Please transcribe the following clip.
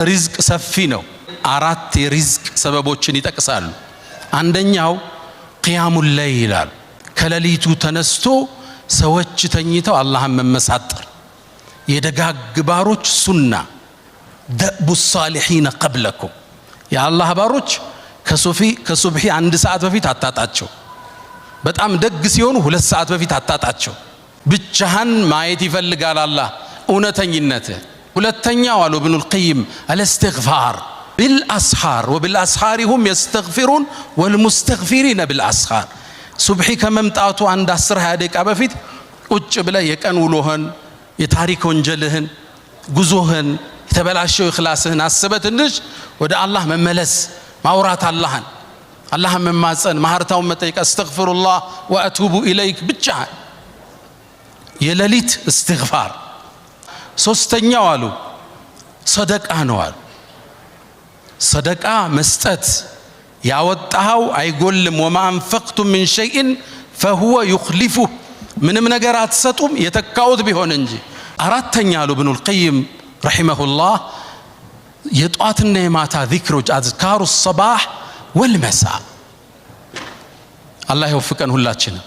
ሪዝቅ ሰፊ ነው። አራት የሪዝቅ ሰበቦችን ይጠቅሳሉ። አንደኛው قيام الليل ይላል። ከሌሊቱ ተነስቶ ሰዎች ተኝተው አላህን መመሳጠር፣ የደጋግ ባሮች ሱና፣ دأب الصالحين قبلكم፣ የአላህ ባሮች ከሱብሒ 1 ሰዓት በፊት አታጣቸው። በጣም ደግ ሲሆኑ 2 ሰዓት በፊት አታጣቸው። ብቻህን ማየት ይፈልጋል አላህ እውነተኝነትህ። ሁለተኛው አሉ ኢብኑል ቀይም الاستغفار بالأسحار، وبالأسحار هم يستغفرون والمستغفرين بالأسحار። ሱብሒ ከመምጣቱ አንድ 10 20 ደቂቃ በፊት ቁጭ ብለህ የቀን ውሎህን፣ የታሪክ ወንጀልህን፣ ጉዞህን፣ የተበላሸው እኽላስህን አስበህ ትንሽ ወደ አላህ መመለስ፣ ማውራት፣ አላህን መማፀን፣ ማህርታውን መጠየቅ፣ أستغفر الله وأتوب إليك፣ ብቻህን የሌሊት እስትግፋር። ሶስተኛው አሉ ሰደቃ ነው አሉ። ሰደቃ መስጠት፣ ያወጣኸው አይጎልም። وما أنفقتم من شيء فهو يخلفه፣ ምንም ነገር አትሰጡም የተካውት ቢሆን እንጂ። አራተኛ አሉ ኢብኑል ቀይም رحمه الله የጧትና የማታ ዚክሮች፣ أذكار الصباح والمساء። አላህ ይወፍቀን ሁላችንም።